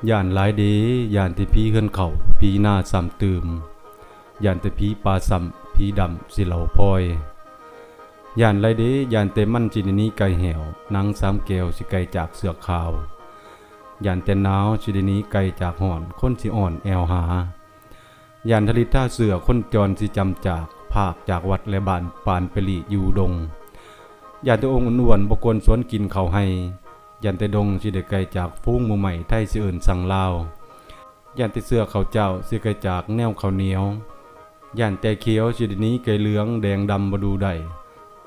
ຢ້ານຫຼາຍເດ ຢ້ານແຕ່ຜີເຮືອນເຂົາ ຜີນາຊ້ຳຕື່ມ ຢ້ານແຕ່ຜີປ່າຊ້ຳ ຜີດຳຊິເລົ່າພອຍ. ຢ້ານຫຼາຍເດ ຢ້ານແຕ່ມັນຊິໄດ້ໜີໄກ່ແຫ້ວ ໜັງສາມແກ້ວຊິໄກຈາກເຊືອກຂາວ. ຢ້ານແຕ່ໜາວຊິໄດ້ໜີໄກ່ຈາກຮ້ອນ ຄົນຊິອ້ອນແອວຫາ. ຢ້ານທະລິດທາເຊື້ອ ຄົນຈອນຊິຈຳຈາກ ພາກຈາກວັດແລະບ້ານ ປານໄປຫຼີ້ຢູ່ດົງ. ຢ້ານແຕ່ອົງອ້ວນໆ ບໍ່ກວນສວນກິນເຂົ້າໄຮ່. ຢ້ານແຕ່ດົງຊິໄດ້ໄກຈາກຝູງໝູ່ໄມ້ ໄທຊິເອີ້ນສັງລາວ. ຢ້ານແຕ່ເຊື້ອເຂົ້າເຈົ້າ ຊິໄກຈາກແນວເຂົ້າໜຽວ. ຢ້ານແຕ່ຂຽວຊິໄດ້ໜີໄກ່ເຫຼືອງ ແດງດຳບໍ່ດູໄດ້.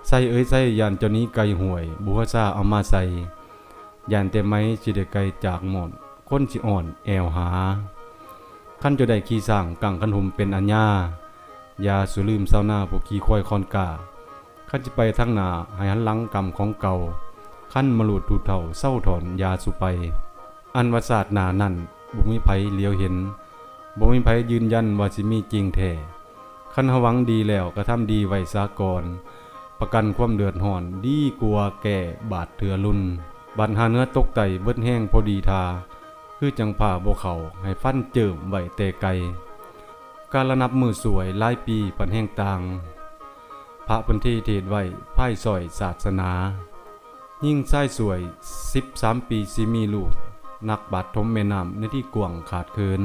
ໄຊເອີຍໄຊ ຢ້ານເຈົ້າໜີໄກ່ຫ້ວຍ ບົວຊາເອົາມາໃສ່. ຢ້ານແຕ່ໄໝຊິໄດ້ໄກຈາກໝ້ອນ ຄົນຊິອ້ອນແອວຫາ. ຄັນເຈົ້າໄດ້ຂີ່ຊ້າງ ກາງຄັນຫົມເປັນອາຍາ. ຢ່າສູ່ລືມຊາວນາຜູ້ຂີ່ຄວາຍຄອນກ້າ. ຄັນຊິໄປທາງໜ້າ ໃຫ້ຫັນຫຼັງກຳຂອງເກົ່າ. ຄັນມະລູດຜູ້ເຖົ້າເຊົາຖອນ ຢ່າສູ່ໄປ. ອັນວ່າຊາດໜ້ານັ້ນ ບໍ່ມີໃຜຫຼຽວເຫັນ, ບໍ່ມີໃຜຢືນຢັນວ່າຊິມີຈິງແທ້. ຄັນເຮົາຫວັງດີແລ້ວ ກະທຳດີໄວ້ສາກ່ອນ, ປະກັນຄວາມເດືອດຮ້ອນ ດີກວ່າແກ້ບາດເທື່ອລຸນ. ບັດຫາເໜືອຕົກໃຕ້ ເບິດແຮງພໍດີທ່າ, ຄືຈັ່ງພາບໍ່ເຂົ້າ ໃຫ້ຟັນເຈີ້ມໄວ້ແຕ່ໄກ. ກາລະນັບມື້ສວຍ ຫຼາຍປີພັດແຮງຕ່າງ. ພະເພິ່ນເທເທດໄວ້ ພາຍຊ່ອຍສາສະໜາ. ຍິງຊາຍສວຍ ສິບສາມປີຊິມີລູກ, ໜັກບາດຖົມແມ່ນ້ຳ ໃນທີ່ກວ້າງຂາດເຂີນ.